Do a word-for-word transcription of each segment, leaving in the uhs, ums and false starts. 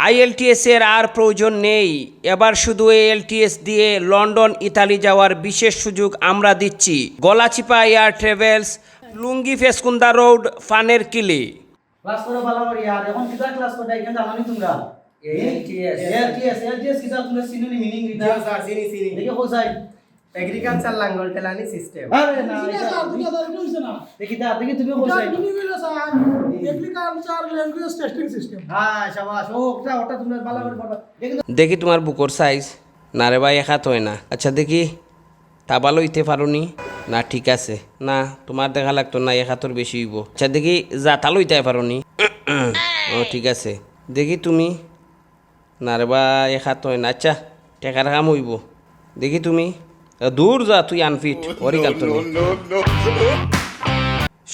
আইএলটিএস এর আর প্রয়োজন নেই। এবার শুধু এএলটিএস দিয়ে লন্ডন, ইতালি যাওয়ার বিশেষ সুযোগ আমরা দিচ্ছি। গলাচিপা এয়ার ট্রাভেলস, লুঙ্গি ফেসকুন্দা রোড, পানের কিলি। ক্লাস করো ভালা করি। আর এখন কিতা ক্লাস করো, এখানে জানো নি তোমরা? এএলটিএস। এএলটিএস, এএলটিএস কিতা তোমরা চিনো নি মিনিং কিতা? জি স্যার, চিনি, চিনি। দেখি কও চাই। এগ্রিকালচার লাঙ্গল টেলানি সিস্টেম। আরে না, এটা স্যার, দুটো স্যার, এটা হইছে না। দেখি তা, দেখি তুমি কও চাই। মিনিং হইলো sir, agriculture language testing system. হ্যাঁ, শাবাশ। ও, ওটা, ওটা তোমরা ভালা করি পড়বা। দেখি তো। দেখি তোমার বুকর সাইজ। না রে ভাই, এক আত অয় না। আচ্ছা দেখি, তাবাল অইতে পারো নি? না, ঠিক আছে। না, তোমার দেখা লাগতো না, এক আতর বেশি অইবো। আচ্ছা দেখি, জাতাল অইতে পারো নি? ও, ঠিক আছে। দেখি তুমি। না রে ভাই, এক আত অয় না। আচ্ছা, টেকার কাম অইবো। দেখি তুমি। আ, দূর যা, তুই আনফিট। ওরি কাম তো নেই।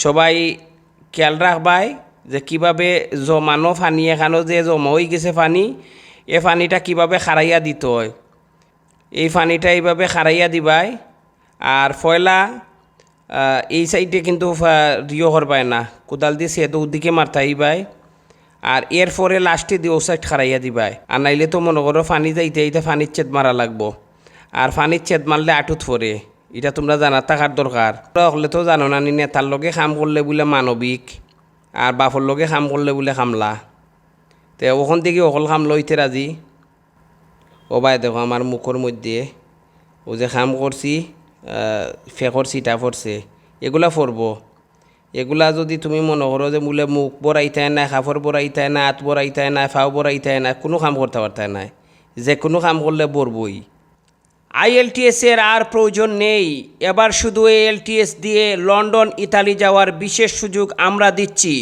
সবাই খেয়াল রাখবায় যে কিভাবে জমানো পানি, এখানো যে জমা অইগেছে পানি, এ পানিটা কিভাবে খারাইয়া দিতে অয়। এই পানিটা এইভাবে খারাইয়া দিবায়। আর পয়লা, আহ, এই সাইডে কিন্তু ফা-, ইয়ো করবায় না, কুদাল দি ছেদ অউদিকে মারতায় ইবায়। আর এরপরে লাস্টে দি অউ সাইড খারাইয়া দিবায়। আর নাইলে তো মনো করো পানি যাইতে যাইতে পানির ছেদ মারা লাগবো। আর পানির ছেদ মারলে আটুত পড়ে, ইটা তোমরা জানা থাকার দরকার। তোমরা অকলে তো জানো না নি, নেতার লগে কাম করলে বুলে মানবিক, আর বাপর লগে কাম করলে বুলে কামলা। তে অখন দেখি অকল কামলা অইতে রাজি। ও ভাই দেখো, আমার মুখর মধ্যে অউ যে কাম করছি, আহ, ফেকর ছিটা পড়ছে, এগুলা পড়বো। এগুলা যদি তুমি মনো করো যে বুলে মুখ ভরাইতায় নায়, কাপড় ভরাইতায় নায়, আত ভরাইতায় নায়, পাও ভরাইতায় নায়, কুনু কাম করতা পারতায় নায়, যে কুনু কাম করলে ভরবোই। আইএলটিএস এর আর প্রয়োজন নেই। এবার শুধু এএলটিএস দিয়ে লন্ডন, ইতালি যাওয়ার বিশেষ সুযোগ আমরা দিচ্ছি।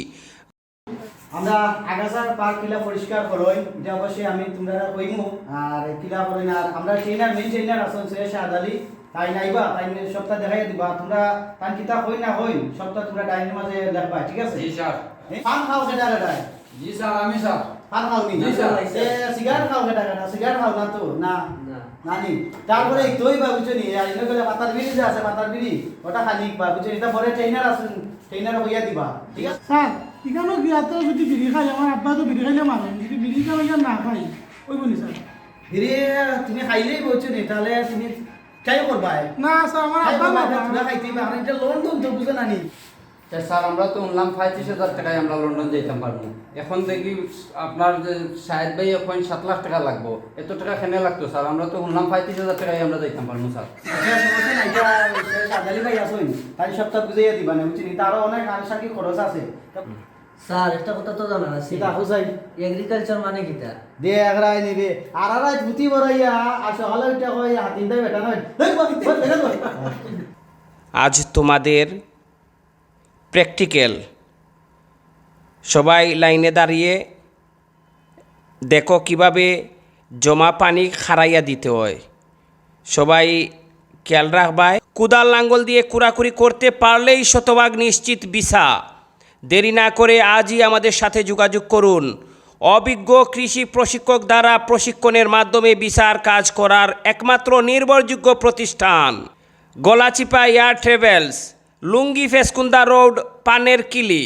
আমরা আগাছার পার্ক কিলা পরিষ্কার করই, ইটা অবশ্যই আমি তোমরারে কইমু। আর কিলা করই না, আর আমরা ট্রেনার, মেইন ট্রেনার আছইন সৈয়দ শাহাদ আলী, তাইন আইবা, তাইন সবটা দেখাইয়া দিবা। তোমরা তাইন কিতা কইন না কইন, সবটা তোমরা ডায়েরির মাঝে লেখবা, ঠিক আছে? জি স্যার। এ, পান খাও কেটা কেটায়? জি স্যার, আমি স্যার। পান খাও নি? জি স্যার। এ, সিগারেট খাও কেটা কেটায়? সিগারেট খাও না তো? না। না। না নি? তারপরে এই দই বা বুঝছো নি? আর এনে গেলে পাতার বিড়ি যে আছে, পাতার বিড়ি, ওটা খালি বা বুঝছো? ইটা পরে ট্রেনার আছইন, ট্রেনারে কইয়া দিবা, ঠিক আছে? স্যার, ইখানো গিয়া তো যদি বিড়ি খাই, আমার আব্বা তো বিড়ি খাইলে মারেন, যদি বিড়ি খাই আর না খাই, অইবো নি স্যার? বিড়ি তুমি খাইলেই বুঝছো নি, তাহলে তুমি ট্রাই করবায়। না স্যার, আমার ট্রাই আব্বা করবায়, না। তোমরা খাইতে হইবা, কারণ ইটা লন্ডন তো, বুঝো না নি? তে স্যার, আমরা তো হুনলাম পঁয়ত্রিশ হাজার টেকায় আমরা লন্ডন যাইতাম পারমু। এখন দেখি আপনার যে শাহেদ ভাইয়ে কইন সাত লাখ টেকা লাগবো, এত টেকা কেনে লাগতো স্যার? আমরা তো হুনলাম পঁয়ত্রিশ হাজার টেকায় আমরা যাইতাম পারমু স্যার। আচ্ছা, সমস্যা নাই, ইটা সে শাহাদ আলী ভাই আছইন, তাইন সবটা বুঝাইয়া দিবা না, বুঝছো নি? তারও অনেক আনুষঙ্গিক খরচ আছে। স্যার, একটা কথা তো জানা আছে। কিতা, হুসাইন? এগ্রিকালচার মানে কিতা? দে, এগরাই নিবে। আর আর আজ বুদ্ধি বড়াইয়া, আর সকালে উঠে কই, হাত তিনটায় বেটা নয়। হেই, বল, বল, বল, বল। আজ তোমাদের প্র্যাকটিক্যাল। সবাই লাইনে দাঁড়িয়ে দেখো কিভাবে জমা পানি খারাইয়া দিতে হয়। সবাই খেয়াল রাখবায়, কুদাল লাঙ্গল দিয়ে কুড়াকুড়ি করতে পারলেই শতভাগ নিশ্চিত ভিসা। দেরি না করে আজই আমাদের সাথে যোগাযোগ করুন। অভিজ্ঞ কৃষি প্রশিক্ষক দ্বারা প্রশিক্ষণের মাধ্যমে ভিসার কাজ করার একমাত্র নির্ভরযোগ্য প্রতিষ্ঠান গলাচিপা এয়ার ট্রাভেলস, লুঙ্গি ফেসকুন্দা রোড, পানের কিলি।